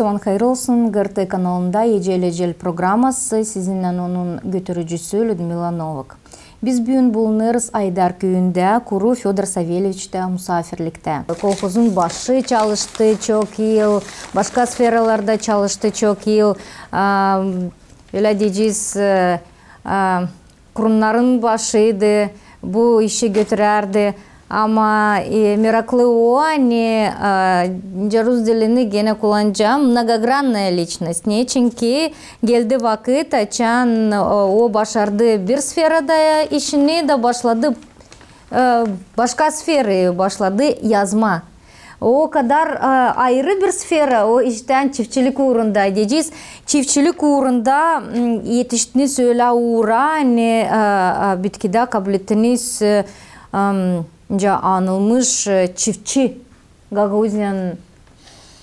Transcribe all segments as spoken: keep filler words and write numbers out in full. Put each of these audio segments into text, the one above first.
Zaman hayır olsun. GRT kanalında Ecel-ecel programası, sizinnän onun götürücüsü Lüdmila Novak. Biz büün bulunêrız Aydar küüyündä, kuru Födor Savelyeviçtä musaafirliktä. Kolhozun başı çalıştı çok yıl, başka sferalarda çalıştı çok yıl. A, ölä deyecez, e, a, kurunnarın başıydı, bu işi götürärdi. Ama, e, meraklı o, ani, e, nicä rus dilini genä kullanacam, многогранная личность. Neçin ki geldi vakıt, açan, e, o başardı bir sferada işini da başladı, e, başka sferayı başladı yazmaa. O kadar, e, ayırı bir sfera, o iştän çiftçilik uurunda deyecez. Çiftçilik uurunda, m, etiştiniz ölä uura, ani, e, e, bitkidä kablettiniz, e, em, nicä anılmış, e, çiftçi, Gagauziyanın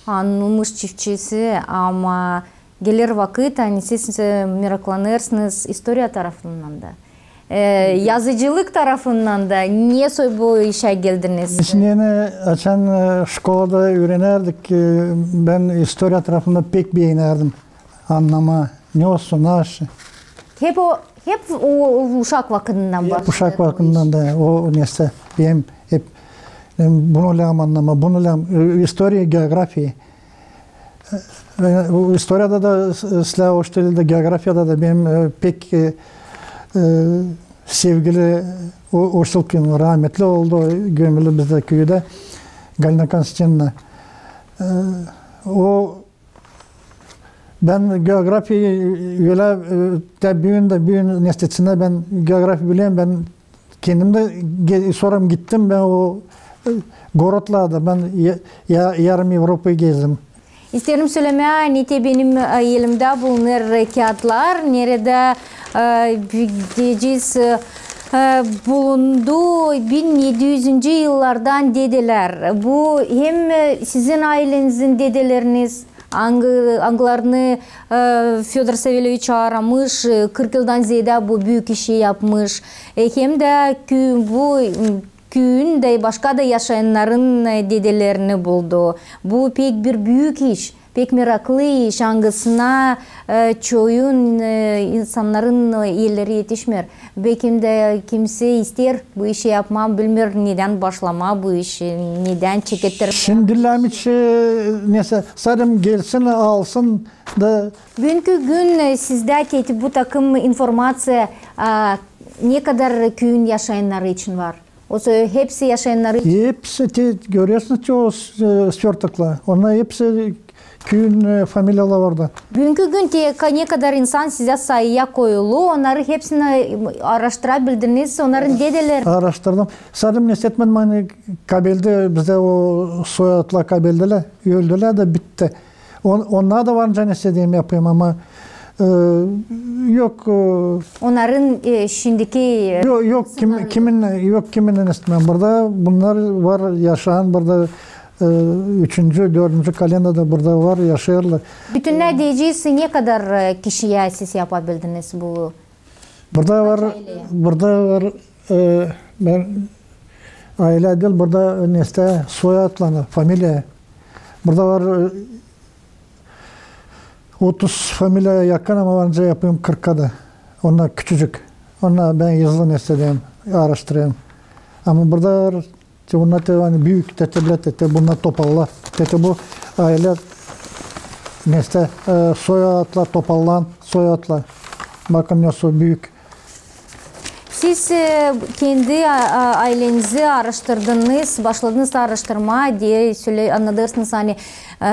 anılmış çiftçisi, ama geler vakıt, ani siz, e, meraklanêrsınız istoriya tarafından da. E, yazıcılık tarafından da nesoy bu işä geldiniz? Biz neçin, açan, e, şkolada üürenärdik, e, bän istoriya tarafını pek beenärdim. Annamaa, ne olsun, naşı. Hep o, hep o, o uşak vakıdından başladı. Uşak vakıdından da o nesä, benim hep, em, bunu lääzım annamaa, bunu lääzım, e, istoriya, geografiya. E, o istoriyada da s-, slää o ştilde, geografiyada da benim, e, pek, e, e, sevgili O-, Oşilkin, rahmetli oldu, gömülü bizdä küüdä, Galina Konstantinovna. E, o, bän geografiya ölä, e, tä büün dä, büün universitetindä bän geografiya bilerim, bän kendim dä ge-, sora gittim, bän o, e, gorodlarda, bän ya-, ya-, yarım Evropayı gezdim. İsteerim sölemää, ani te benim, e, elimdä bulunêr, e, kiyatlar, neredä, e, deyecez, e, e, bulundu bin edi üzüncü yıllardan dedelär. Bu hem, e, sizin aylenizdän dedeleriniz, angı-, angılarını, e, Födor Savelyeviç aaramış, e, kırk yıldan zeedä bu büük işi yapmış. E, hem dä kü-, bu, m, küüyün dä, başka da yaşayannarın, e, dedelerini buldu. Bu pek bir büük iş, pek meraklı iş, angısına, e, çoyun, e, insannarın, e, elleri etişmeer. Bekim dä kimsey isteer bu işi yapmaa, bilmeer, nedän başlamaa bu işi, nedän çekettirmää. Şindi lääzım hiç, e, nesä, sadä gelsin, alsın da. Büünkü gün, e, sizdä te bu takım informaţiya, a, ne kadar küüyün yaşayannarı için var? O sö-, hepsi yaşayannarı için. Hepsi, te görersiniz, o s-, e, svertoklar. Onnar hepsi küüyün, e, familiyaları orada. Büünkü gün te ka-, ne kadar insan sizä sayıya koyulu, onnarı hepsini, e, aaraştırabildiniz, onnarın dedelerini? Aaraştırdım. Sadä ne etmedim, ani kabeldä, bizdä o soyadlar kabeldä, öldülär da bitti. On-, onnar da var, nicä ne isteyim yapayım, ama, e, yok, e, onnarın, e, şindiki, e, yok, yok, kim-, kimin, yok, kiminnän istemeyim. Burada bunnar var yaşayan, burada, e, üçüncü, dördüncü kolena da burada var, yaşêêrlar. Bütünnä deyecez, ne kadar, e, kişiyä siz yapabildiniz bu? Burada var, burada var, e, bän aylä diil, burada nesä soyadlarını, familiya. Burada var, e, otuz familiyaya yakın, ama var nicä yapayım kırka da. Onnar küçücük. Onnar bän hızlı nesä deyim, aaraştırayım. Ama burada var, te onnar te, ani büük, te, te bilä, te, te bunnar topallar. Te, te bu aylä nesä, e, soyadlar, topallan soyadlar. Bakın, nasıl büük. Siz, e, kendi, a, a, aylenizi aaraştırdınız, başladınız aaraştırmaa, deyä sölä-, annadêrsınız, ani, e,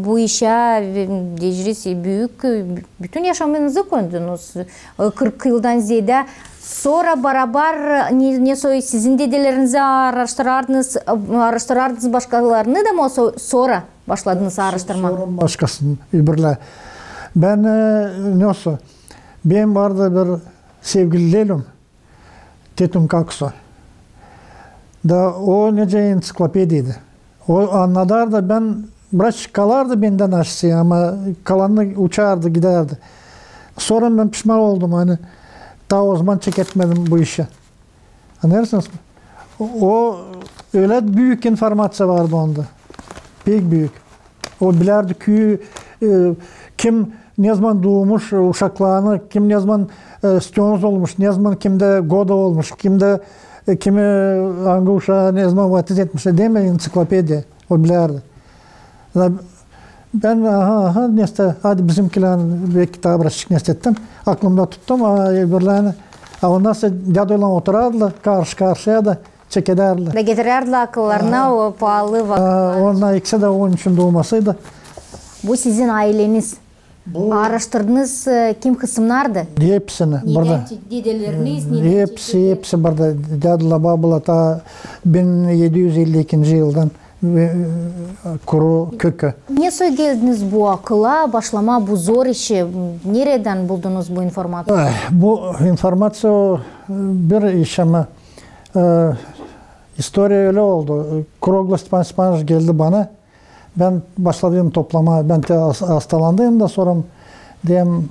bu işä, e, deyecez, büük, e, bütün yaşamanızı koydunuz. E, kırk yıldan zeedä. Sora barabar, e, ne, nesoy sizin dedelerinizi aaraştırardınız, e, aaraştırardınız başkalarını da mı, so-, sora başladınız aaraştırmaa? Sora başkasını, öbürlär. Bän, e, nesoy, benim vardı bir sevgili lelüm, Tetun Kakso. Da o nicä enciklopediyaydı. O annadardı, bän biraz kalardı bendän aşaa, ama kalanı uçardı, gidärdi. Sora bän pişman oldum, ani taa ozaman çeketmedim bu işi. Annêêrsınız mı? O, o ölä büük informaţiya vardı onda. Pek büük. O bilärdi küüyü, E, kim nezaman duumuş uşaklarını, kim nezaman, e, stenoz olmuş, nezaman kimdä goda olmuş, kimdä, e, kimi, angı uşaa nezaman vatiz etmişlär, deyni, entsiklopediya, o bilärdi. Ya, bän, aha, aha, nestä, hadi bizimkilär, bir kitap birazçık nestä ettim. Aklımda tuttum, a, öbürlerini. A ondan sora däduylan oturardılar karşı-karşıya da çekedärdilär. Da getirärdilär akıllarına o paalı vakıtları. A, onnar ikisi dä on üçün duumasıydı. Bu sizin ayleniz. Bu aaraştırdınız, e, kim kısımnardı? Hepsini burada. Dedeleriniz, hepsi, hepsi burada. Dädulaa, babulaa ta bin edi üz elli ikinci yıldan ve, e, kuru kökü. Ne soy geldiniz bu akıla başlamaa bu zor işi? Neredän buldunuz bu informaţiyayı? Ay, bu informaţiya o, e, bir iş, ama, e, istoriya ölä oldu. Kroglo Stepan Stepanoviç geldi bana. Bän başladım toplamaa. Bän te has-, hastalandım da sora deyim,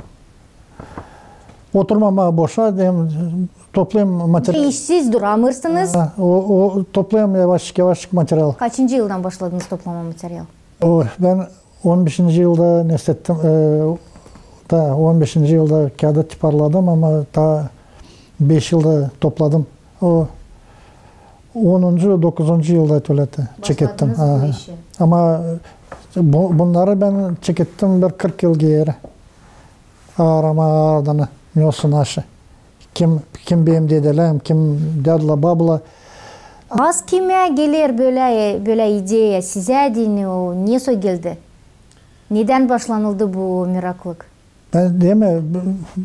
oturmamaa boşa, deyim, toplayım material. İşsiz duramêrsınız. Ha, o, o, toplayım yavaşçık, yavaşçık material. Kaçıncı yıldan başladınız toplamaa material? O, bän on beşinci yılda nestä ettim, e, da on beşinci yılda kiyada tiparladım, ama ta beş yılda topladım. O onuncu, dokuzuncu yılda tölä çekettim. Başladınız bu işi. Ama bu, bunnarı bän çekettim bir kırk yıl geeri. Aaramaa ardını, ne olsun aşı. Kim, kim benim dedelääm, kim dädulaa, babulaa. Az kimä geler bölä, bölä ideya, sizä deyni o ne soy geldi? Nedän başlanıldı bu meraklık? Bän, deyni,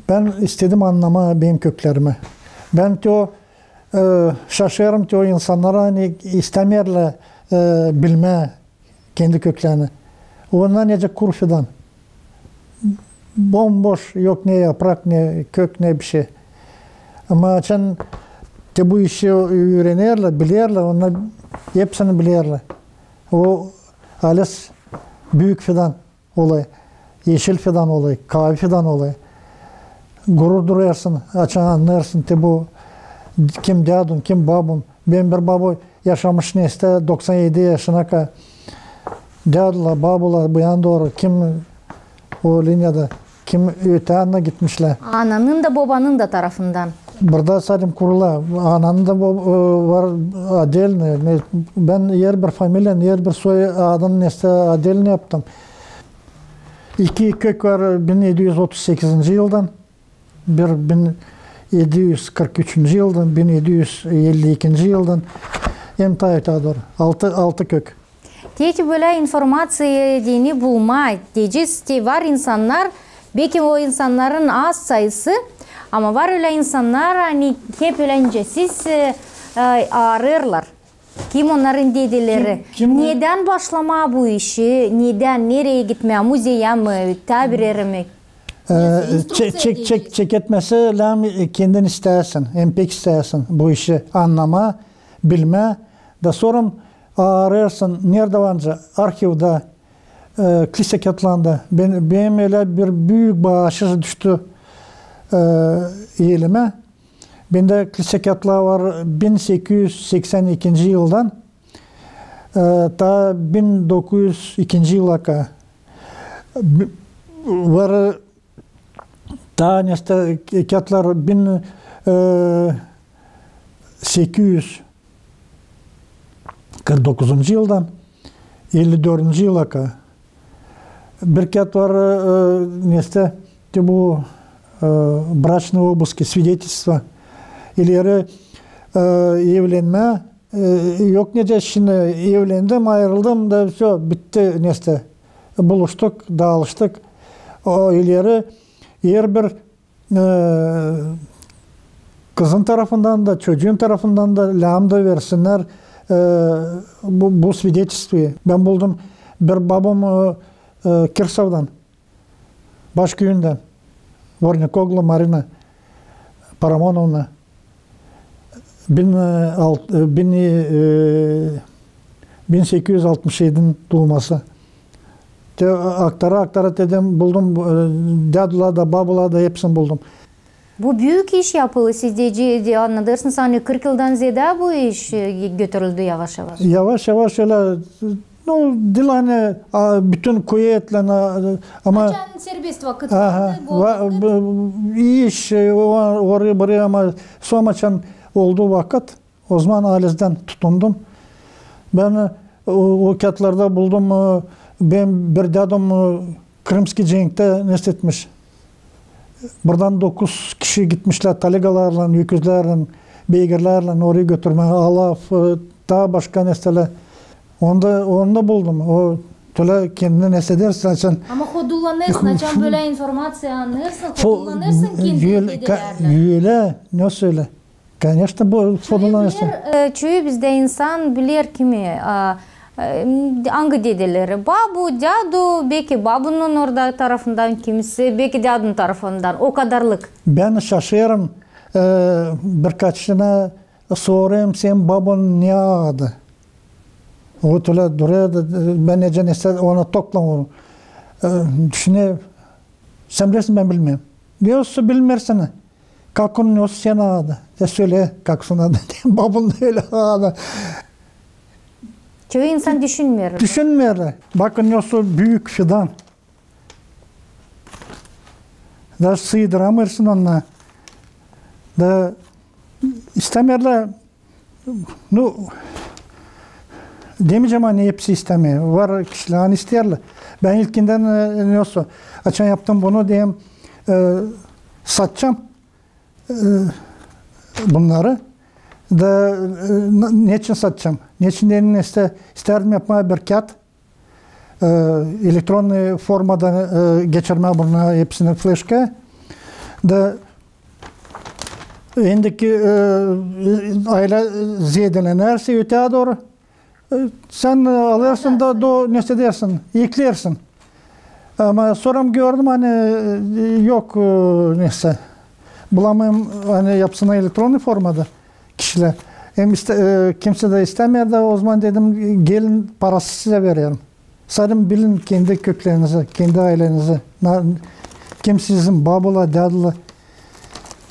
bän istedim annamaa benim köklerimi. Bän te o, e, şaşêrım te o insannara, ani istämeerlär, e, bilmää kendi köklerini. Onnar nicä kuru fidan. Bomboş, yok ne yaprak, ne kök, ne bişey. Ama açan te bu işi üürenerlär, bilerlär, onnar hepsini bilerlär. O haliz büük fidan olêr, eşil fidan olêr, kaavi fidan olêr. Gurur duyêrsın, açan annêêrsın te bu kim dädun, kim babun. Benim bir babum yaşamış nestä doksan edi yaşına ka-, dädulaa, babulaa, bu yana dooru, kim o liniyada, kim öteyana gitmişlär. Ananın da, bobanın da tarafından. Burada salim kurula. Ananın da bo-, e, var отдельный. Ne, bän herbir familiyanın, herbir soy adını nestä отдельный yaptım. İki kök var bin edi üz otuz sekizinci yıldan. Bir bin edi üz kırk üçüncü yıldan, bin edi üz elli ikinci yıldan hem taa öteyä dooru. Altı, altı kök. Peki, bölä informaţiya deyni bulmaa, deyecez, te var insannar, beki o insannarın az sayısı, ama var ölä insannar, ani hep ölä nicä siz, e, e, aarêêrlar. Kim onnarın dedeleri? Kim, kim? Nedän başlamaa bu işi? Nedän, nereyi gitmää? Muzeyä mi, taa bir erä mi? E, çe-, çek-, çek-, çeketmesi lääzım, e, kendin istäsin, hem pek istäsin bu işi annamaa, bilmää. Da sora aarêêrsın, neredä var nicä, arhivda, e, kilsä kiyatlarında. Bän, benim ölä bir büük baaşış düştü, e, elimä. Bendä kilsä kiyatları var bin sekiz üz seksän ikinci yıldan, e, taa bin dokuz üz ikinci yıla ka-, b-, var, e, taa nestä kiyatlar bin, e, sekiz üz kırk dokuzuncu yıldan elli dördüncü yıla ka-, bir kiyat var, e, nestä, te bu, e, брачные обыски, свидетельство. İleri, e, evlenmää, e, yok nicä şindi evlendim, ayırıldım da, всё, bitti nestä. Buluştuk, daalıştık. O ileri herbir e, kızın tarafından da, çocuun tarafından da lääzım da versinnär, e, bu, bu свидетельствоyu. Bän buldum bir babam, e, e, Kirsovdan, Başküüyündän, Vornikoglu Marina Paramonovna. Bin, e, alt-, e, bin, e, bin sekiz üz altmış edinin duuması. Te, aktara-aktara dedim, buldum, e, dädulaa da, babulaa da hepsini buldum. Bu büük iş yapılı, siz deyecez, annadêrsınız, ani kırk yıldan zeedä bu iş, e, götürüldü yavaş-yavaş. Yavaş-yavaş ölä, e, O diil ani, a, bütün kuvetlän, a, ama... Açan serbest vakıt vardı, bol vakıt. İş, e, o, orayı burayı, ama soracan oldu vakıt, ozaman aalizdän tutundum. Bän, e, o, o kiyatlarda buldum, e, benim bir dädum, e, Krımskiy cenktä nesetmiş. Buradan dokuz kişi gitmişlär taligalarlan, öküzlärlän, beygirlärlän orayı götürmää, alaf, e, taa başka neselär. Onda, onda buldum. O, tölä kendini nesedersin, açan... Ama hodullanêrsın, açan bölä informaţiya annêêrsın, hodullanêrsın kendi dedelärlän. Ölä, ne sölä? Конечно, bu hodullanêrsın. Biler, e, çoyu bizdä insan biler kimi, a, e, angı dedeleri. Babu, dädu, beki babunun orada tarafından kimisi, beki dädunun tarafından. O kadarlık. Bän şaşêrım, e, birkaçına sorêrım, senin babun ne adı? O tölä durêr da, bän necä nesä ona toklanêrım. E, düşünerim, sän bilersin, bän bilmeerim. Diyorsun, bilmeersin. Kak onun, o senin adı. Dä sölä, kak onun adı. Babun da ölä adı. Çoyu insan düşünmeer. Düşünmeer. Bakın, nasıl büük fidan. Da sıydıramêêrsın onnar. Da istämeerlär. Nu, demeyecäm, ani hepsi istämeer. Var kişilär, ani isteerlär. Bän ilkindän, e, nasıl, açan yaptım bunu, deerim, e, satacam, e, bunnarı. Da, e, na-, neçin satacam? Neçin deyni, iste-, isteerdim yapmaa bir kiyat, e, elektronnıy formada, e, geçirmää bunnarı hepsini fleşkaya. Da endiki, e, aylä zeedelenärsä ötää dooru, e, sän, e, alêrsın da, da nesedersin, ekleersin. Ama sora gördüm, ani, e, yok, e, nesä, bulamêêrım, ani yapsınnar elektronnıy formada kişilär. Hem iste-, e, kimsä dä istämeer da, ozaman dedim, gelin, parasını sizä vererim. Sade bilin kendi köklerinizi, kendi aylenizi. Na-, kim sizin babular, dädular.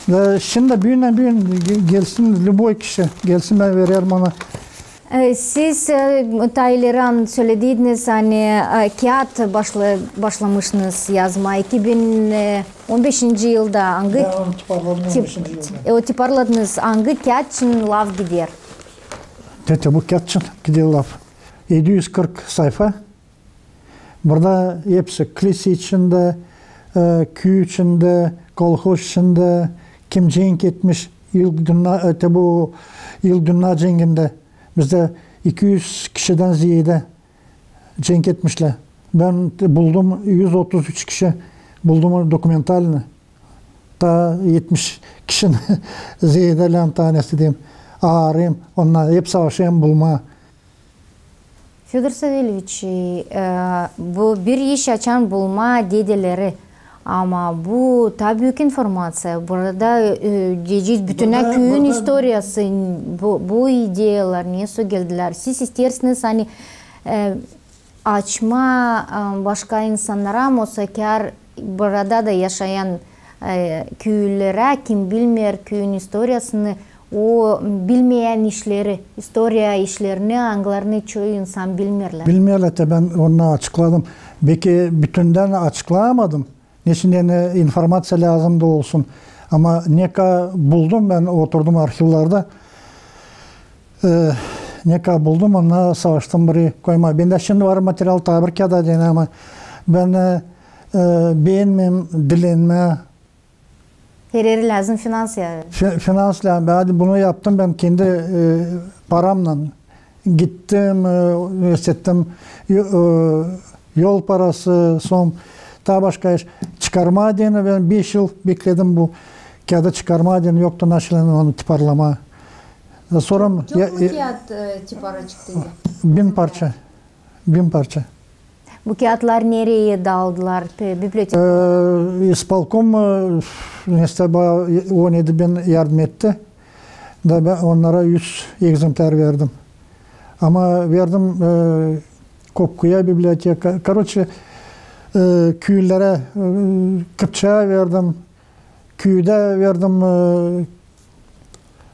Ve şindi büün-büün ge-, gelsin, любой kişi gelsin, bän vererim ona. E, siz, e, taa ileri sölediniz, ani, e, kiyat başla-, başlamışnız yazmaa iki bin on beşinci yılda. Angı... Ya, onu tiparladım on beşinci yılda. E, o tiparladınız, angı kiyat için laf gider? Te, te bu kiyat için gider laf. Edi üz kırk sayfa. Burada hepsi, klisi içindä, e, küü içindä, kolhoz içindä, kim cenk etmiş, İlk dünnä, e, te bu İlk dünnä cengindä bizdä iki üz kişidän zeedä cenk etmişlär. Bän te buldum üz otuz üç kişi, buldum dokumentalnıy. Taa etmiş kişinin zeedä lääm, taa nesä deyim, aarêêrım, onnar hep savaşêrım bulmaa. Födor Savelyeviç, e, bu bir iş açan bulmaa dedeleri. Ama bu taa büük informaţiya. Burada, e, deyecez, bütünnä küüyün istoriyası, bu, bu ideyalar nesoy geldilär. Siz isteersiniz, ani, e, açmaa, e, başka insannara, ama o sefer burada da yaşayan, e, küülilerä, kim bilmeer küüyün istoriyasını, o bilmeyän işleri, istoriya işlerini, angılarını çoyu insan bilmeerlär. Bilmeerlär, te bän onu açıkladım. Beki bütündän açıklamadım. Neçin deyni, informaţiya lääzım da olsun. Ama ne ka buldum, bän oturdum arhivlerdä. E, ne ka buldum, onu savaştım burayı koymaa. Bendä şindi var material, taa bir kiyada deyni, ama bän, e, e, beenmeerim dilenmää. Hereri lääzım finans, yani. Fi-, finans lääzım. Bän hadi bunu yaptım, bän kendi, e, paramnan gittim, e, nesettim, yo-, e, yol parası, sora taa başka iş. Çıkarmaa deyni, bän beş yıl bekledim bu kiyadı çıkarmaa deyni, yoktu nasıl onu tiparlamaa. E, sora... Çok, çok mu kiyat, e, tipara çıktı? Bin parça. Bin parça. Bu kiyatlar nereyi daaldılar? Biblioteka? E, ispolkom, e, nesettä, ba-, o ne deyni, bän yardım etti. Da bän onnara üz ekzemplär verdim. Ama verdim, e, Kopkuya biblioteka. Koroçe, e, küülerä, e, Kıpçaa verdim. Küüdä verdim, e,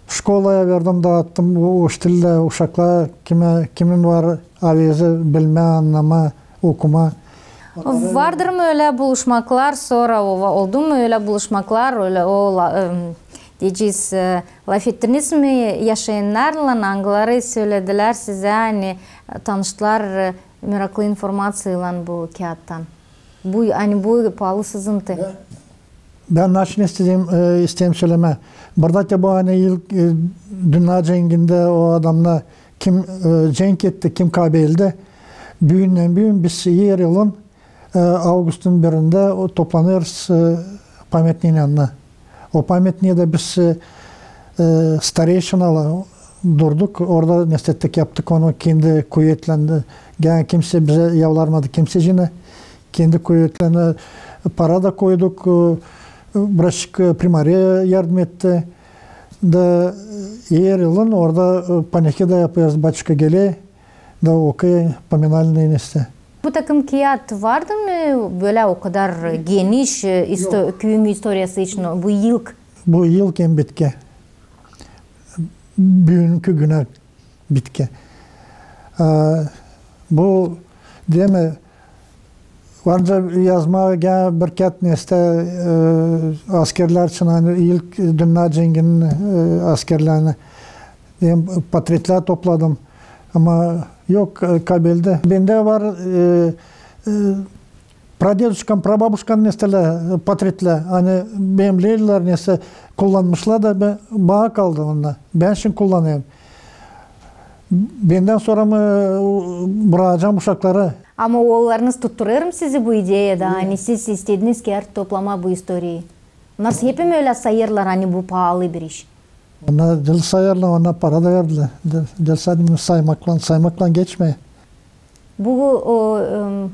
Şkolaya verdim, daattım bu, o ştilä uşaklara, kimä, kimin var avezi bilmää, annamaa, okumaa. Vardır mı ölä buluşmaklar sora, o, oldu mu ölä buluşmaklar, ölä o, la-, em, deyecez, e, lafettiniz mi yaşayannarlan, angıları söledilär sizä, ani, e, tanıştılar, e, meraklı informaţiyaylan bu kiyattan? Bu, ani bu paalı sızıntı. Bän, bän naşey ne isteerim, e, isteerim sölemää. Burada te bu, ani ilk, e, dünnä cengindä o adamnar, kim, e, cenk etti, kim kaybeldi. Büündän büün biz her yılın, e, avgustun birindä o toplanêrız, e, pametniin yanına. O pametniidä biz, e, e, stareyşinalar durduk, orada neşä ettik, yaptık onu kendi kuvetlän. Genä kimsey bizä yalvarmadı, kimsey, yine kendi kuvetlän, para da koyduk, e, birazcık, e, primariyaya yardım etti. Da, e, her yılın orada, e, panihida yapêrız, батюшка geler da okuyêr поминальный neşä. Bu takım kiyat vardı mı bölä o kadar geniş, e, isto-, küüyün istoriyası için bu ilk? Bu ilk hem bitki. Büünkü günä bitki. E, bu, demek, var nicä yazmaa genä bir kiyat neşä, e, askerlär için, ani ilk dünnä cenginin, e, askerlerini. Hem portretlär topladım. Ama yok, e, kaybeldi. Bendä var, e, e, pradeduşkam, prababuşkam neşä, e, portretlär. Ani benim leyliler neşä kullanmışlar da bä-, bana kaldı onnar. Bän şindi kullanêrım. Bendän sora mı, e, brakacam uşaklara? Ama oollarınız tutturêr mı sizi bu ideyada? Yok. Ani siz istediniz kiyat toplamaa bu istoriyayı? Onnar hep mi ölä sayêrlar, ani bu paalı bir iş? Onnar diil sayêrlar, onnar para da verdilär. Diil, diil sade saymaklan, saymaklan geçmeer. Bu, o, em,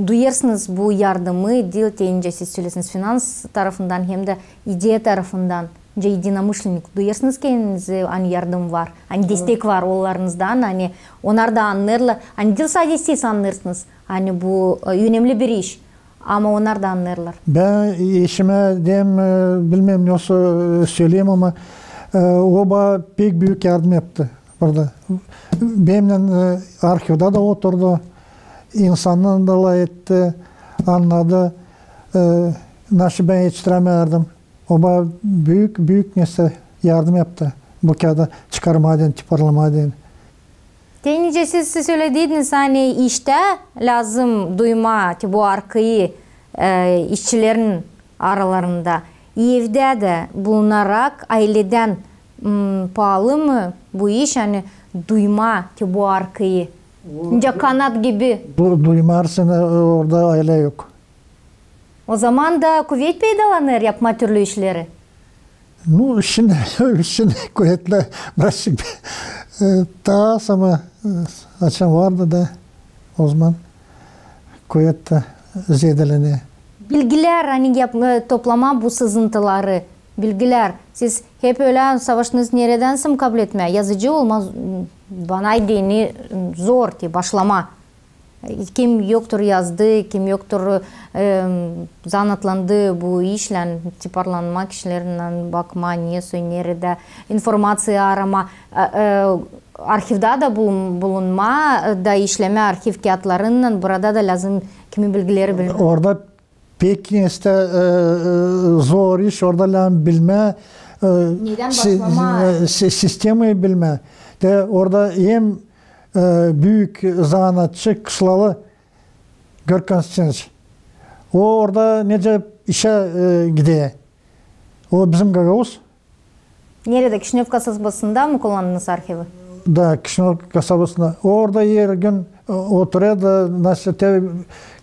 duyêrsınız bu yardımı, diil te nicä siz söleersiniz finans tarafından hem dä ideya tarafından, nicä единомышленник, duyêrsınız kendinizi, ani yardım var, ani destek var oollarınızdan, ani onnar da annêêrlar, ani diil sade siz annêêrsınız, ani bu, e, önemli bir iş. Ama onnar da annêêrlar. Bän eşimä deerim, e, bilmeerim, nasıl, e, söleyim, ama, e, o bana pek büük yardım yaptı burada. Benimnän, e, arhivdä dä oturdu, insannan da lafetti, annadı, e, nasıl bän etiştirämärdim. O bana büük, büük neşä yardım yaptı bu kiyada çıkarmaa deyni, tiparlamaa deyni. Te nicä siz, siz sölediydiniz, ani iştä lääzım duymaa te bu arhivı, e, işçilerin aralarında. Evdä dä bulunarak ayledän, m, paalı mı bu iş, ani duymaa te bu arhivı? Nicä kanat gibi. Du-, duymêêrsın, e, orada aylä yok. O zaman da kuvet peydalanêr yapmaa türlü işleri. Nu, şindi, şindi kuvetlär birazcık, e, taa az, ama, e, açan vardı da, o zaman kuvet tä zeedelenär. Bilgilär, ani yap-, e, toplamaa bu sızıntıları, bilgilär. Siz hep ölä savaştınız neredänsä kabletmää. Yazıcı olmaa, m, bana deyni, m, zor te başlamaa. Kim yoktur yazdı, kim yoktur, e, zanaatlandı bu işlän, tiparlanmaa, kişilerinnän bakmaa, nesoy, neredä, informaţiya aramaa, e, e, arhivdä dä bulun-, bulunmaa, e, da işlemää arhiv kiyatlarınnan, burada da lääzım kimi bilgileri bilmää. Orada pek neşä, e, e, zor iş, orada lääzım bilmää, e, nedän si-, başlamaa, e, si-, sistemayı bilmää. Te orada hem e, büük zanaatçı, kışlalı Görkan Stinç. O orada nicä işä, e, gider. O bizim gagauz. Neredä? Kişinöv kasabasında mı kullandınız arhivi? Da, Kişinöv kasabasında. O orada her gün, e, oturêr da, nasıl te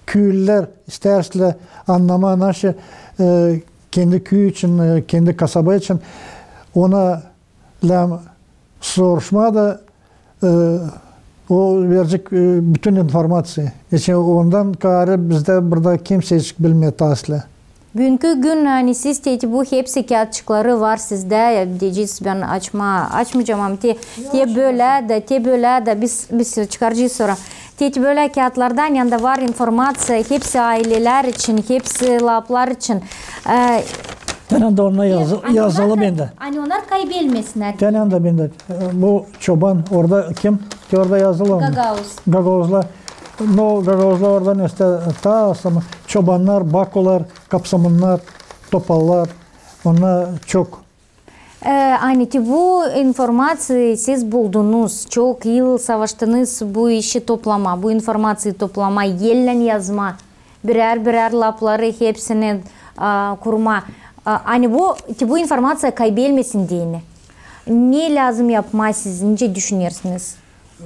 küülülär istärsä annamaa, nasıl, e, kendi küüyü için, e, kendi kasaba için ona lääzım soruşmaa da, e, o verecek, e, bütün informaţiyayı. İşte ondan kaarä bizdä burada kimsey hiç bilmeer taaslää. Büünkü gün, ani siz te bu hepsi kiyatçıkları var sizdä, deyecez, bän açmaa, açmayacam, ama te, te bölä dä, te bölä dä, biz, biz çıkaracez sora. Te, te bölä kiyatlardan, yanda var informaţiya, hepsi aylelär için, hepsi laflar için. E, Tenän dä onnar yazı, yazılı bendä. Ani onnar kaybelmesin. Tenän dä bendä. E, bu çoban orada kim? Te orada yazılı onu. Gagauz. Gagauzlar. No, gagauzlar orada neysä, taa aslında çobannar, bakolar, kapsamunnar, topallar. Onnar çok. E, ani te bu informaţiyayı siz buldunuz, çok yıl savaştınız bu işi toplamaa, bu informaţiyayı toplamaa, ellän yazmaa, birär-birär lapları hepsini, a, kurmaa. A, ani bu, te bu informaţiya kaybelmesin deyni, ne lääzım yapmaa siz, nicä düşünersiniz?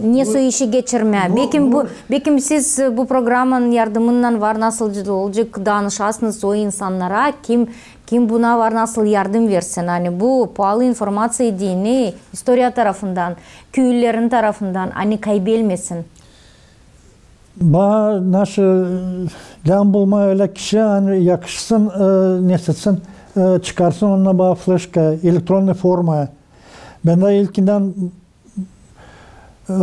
Ne soy işi geçirmää? Bekim bu, bekim siz, e, bu programanın yardımınnan var nasıl olacek danışasınız o insannara, kim, kim buna var nasıl yardım versin. Ani bu paalı informaţiya deyni, istoriya tarafından, küülerin tarafından, ani kaybelmesin. Bana naşı, e, lääzım bulmaa ölä kişi, ani yakışsın, e, neysä, e, çıkarsın onnar bana fleşka, elektronnıy formaya. Bendä ilkindän, e,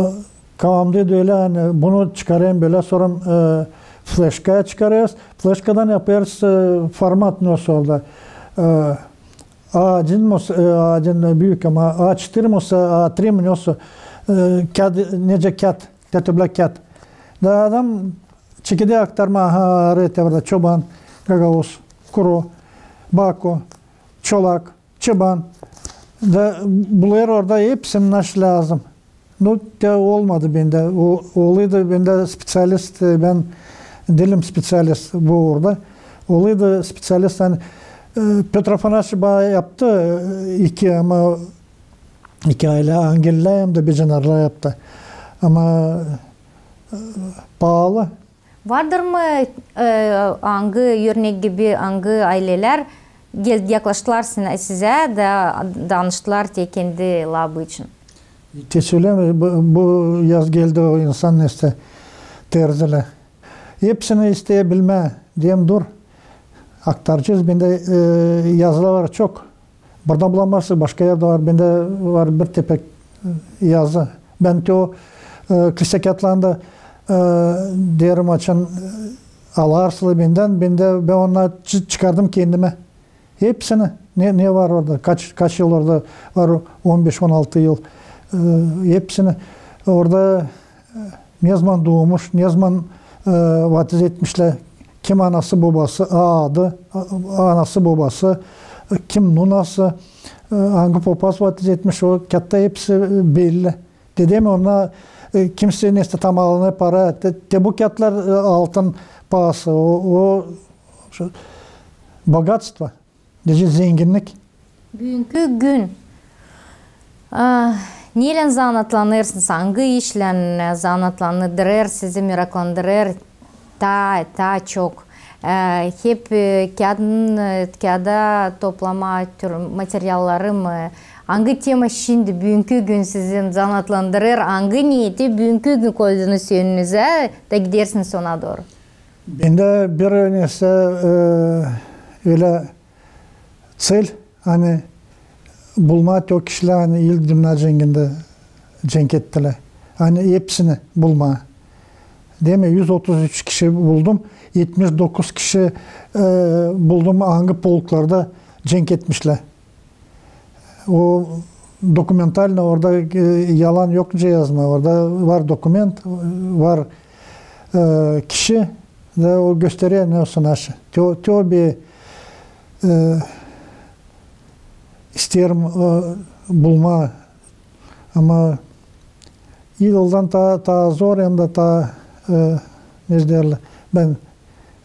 kafamda da ölä, ani bunu çıkarayım bölä, sora, e, fleşkaya çıkarêrız. Fleşkadan yapêrız, e, format, nesoy orada. E, A один mu, e, A один büük, ama A четыре mu, A три mu, nesoy, e, kiyat, nicä kiyat, te töbelä kiyat. Da adam çekeder aktarmaa, aha, arêêr te burada çoban, gagauz, kuru, bako, çolak, çıban. Da bulêr orada hepsini, naşey lääzım. Nu, te olmadı bendä. O, olaydı bendä specialist, e, bän diilim specialist bu uurda. Olaydı specialist, ani, e, Pötr Afanasyeviç bana yaptı, e, iki, ama iki aylä Angelilär hem dä Becenarlar yaptı. Ama, e, paalı. Vardır mı, e, angı örnek gibi, angı aylelär gel-, yaklaştılar sizä, sizä da danıştılar te kendi labı için? Te sölemää, bu, bu yaz geldi o insan neysä, terzilä. Hepsini isteerim bilmää, deerim, dur. Aktaracez, bendä, e, yazılar var çok. Burada bulamazsın, başka erdä var, bendä var bir tepä, e, yazı. Bän te o, e, klişe kiyatlarını da, e, deerim, açan, e, alarsalar bendän, bän dä, bän onnarı çı-, çıkardım kendimä. Hepsini, ne, ne var orada, kaç, kaç yıl orada var, on beş, on altı yıl, e, hepsini orada, e, nezaman duumuş, nezaman, e, vaftiz etmişlär, kim anası, bobası, adı, a-, anası, bobası, e, kim nunası, e, angı popaz vaftiz etmiş, o kiyatta hepsi, e, belli. Deerim, onnarı, e, kimsey neysä tamalanan para, te, te bu kiyatlar, e, altın paası, o, o, şu, богатство. Deyecez, zenginnik. Büünkü gün, a, neylän zanaatlanêrsınız, angı işlän zanaatlandırêr sizi, meraklandırêr taa, taa çok? E, hep, e, kiyadın, e, kiyada toplamaa tür materialları mı? Angı tema şindi, büünkü gün sizi zanaatlandırêr, angı neeti büünkü gün koydunuz önünüzä da gidersiniz ona dooru? Bendä bir neysä, e, ölä цель, ani bulmaa te o kişilär, ani İlk dünnä cengindä cenk ettilär. Ani hepsini bulmaa. Deerim, üz otuz üç kişi buldum, etmiş dokuz kişi, e, buldum, angı polklarda cenk etmişlär. O dokumentalno, orada, e, yalan yok nicä yazmaa. Orada var dokument, var, e, kişi, da o gösterer, nesoy naşı. Te o, te o bir, e, isteerim, e, bulmaa. Ama yıldan taa, taa zor, hem dä taa, e, ne deerlär, bän,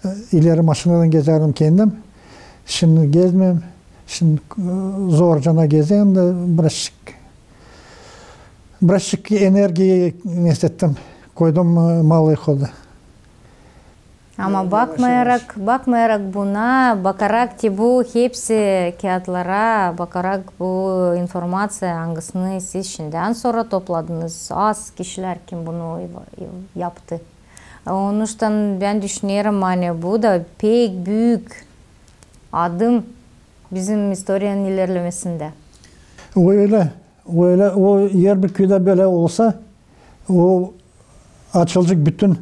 e, ileri maşinadan gezärdim kendim. Şindi gezmeerim. Şindi, e, zorcana gezerim dä birazcık, birazcık energiyayı nesettim, koydum, e, malıyı hoda. Ama bakmayarak, bakmayarak buna, bakarak te bu hepsi kiyatlara, bakarak bu informaţiya, angısını siz şindän sora topladınız, az kişilär kim bunu yaptı. Onuştan bän düşünerim, ani bu da pek büük adım bizim istoriyanın ilerlemesindä. O ölä, o ölä, o er bir küüdä bölä olsa, o açılacek bütün,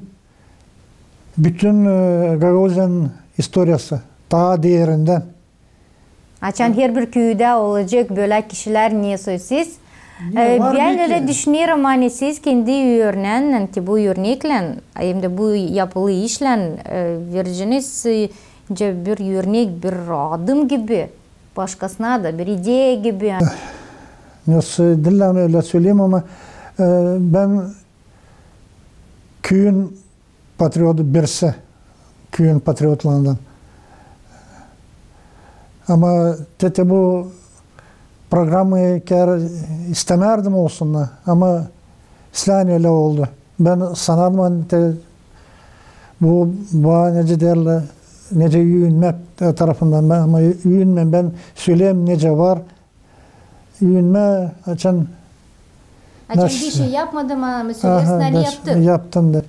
bütün, e, Gagauziyanın istoriyası taa derindän. Açan herbir küüdä olacek bölä kişilär, ne soy siz. Bän ölä düşünerim, ani siz kendi örneenlän, ki bu örneklän, hem dä bu yapılı işlän, e, vereceniz, e, bir örnek, bir adım gibi, başkasına da bir ideya gibi. Ne soy, diil ölä söleyim, ama, e, bän küüyün patriotu birisi, küüyün patriotlarından. Ama te, te bu programayı kär istemärdim olsun da, ama islää ölä oldu. Bän sanardım, ani te bu, bu, nicä deerlär, nicä üündä tarafından, bän, ama üündä, bän söleerim, nicä var. Üündä, açan Açan bir şey yapmadım, ama söleersin, ani yaptım. Yaptım da.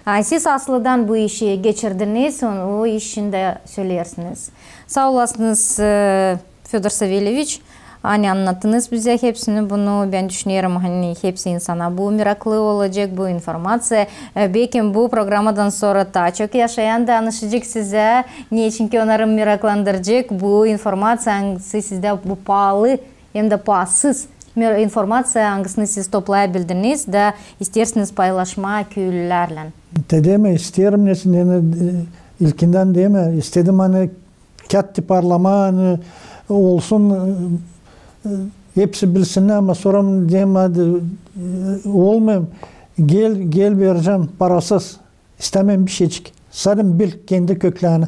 A siz aslıdan bu işi geçirdiniz, o, o işin dä söleersiniz. Saa olasınız, e, Födor Savelyeviç, ani annattınız bizä hepsini bunu. Bän düşünerim, ani hepsi insana bu meraklı olacek, bu informaţiya. E, bekim bu programadan sora taa çok yaşayan da annaşacek sizä, neçin ki onnarı meraklandıracek bu informaţiya, angısı sizdä bu paalı hem dä paasız informaţiya, angısını siz toplayabildiniz da isteersiniz paylaşmaa küüylülärlän. Te deerim, isteerim, neçin, e, ilkindän deerim, istedim, ani kiyat tiparlamaa, ani olsun, e, hepsi bilsinnär, ama sora deerim, e, olmêêr, gel, gel, verecäm parasız. İstämeerim bişeycik. Sade bil kendi köklerini.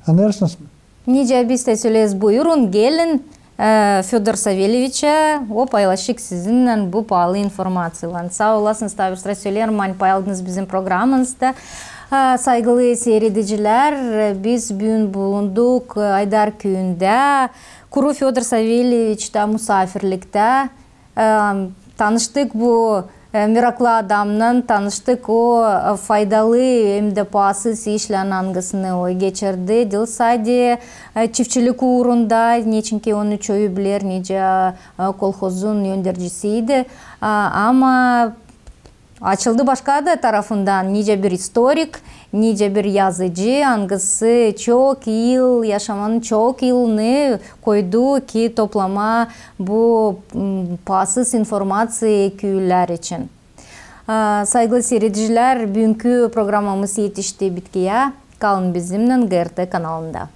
Annêêrsınız mı? Nicä biz dä söleeriz, buyurun, gelin, e, Födor Savelyeviçä, o paylaşêr sizinnän bu paalı informaţiyaylan. Saa olasınız, taa bir sıra söleerim, ani payaldınız bizim programamızda. E, saygılı siiredicilär, biz büün bulunduk, e, Aydar küüyündä, kuru Födor Savelyeviçtä musaafirliktä. E, tanıştık bu, e, meraklı adamnan, tanıştık o, e, faydalı hem dä paasız işlän, angısını o geçirdi. Diil sade, e, çiftçilik uurunda, neçin ki onu çoyu biler, nicä, e, kolhozun öndercisiydi. A, ama açıldı başka da tarafından, nicä bir istorik, nicä bir yazıcı, angısı çok yıl, yaşamanın çok yılını koydu ki toplamaa bu, m, paasız informaţiyayı küüylülär için. A, saygılı siiredicilär, büünkü programamız etişti bitkiyä. Kalın bizimnän GRT kanalında.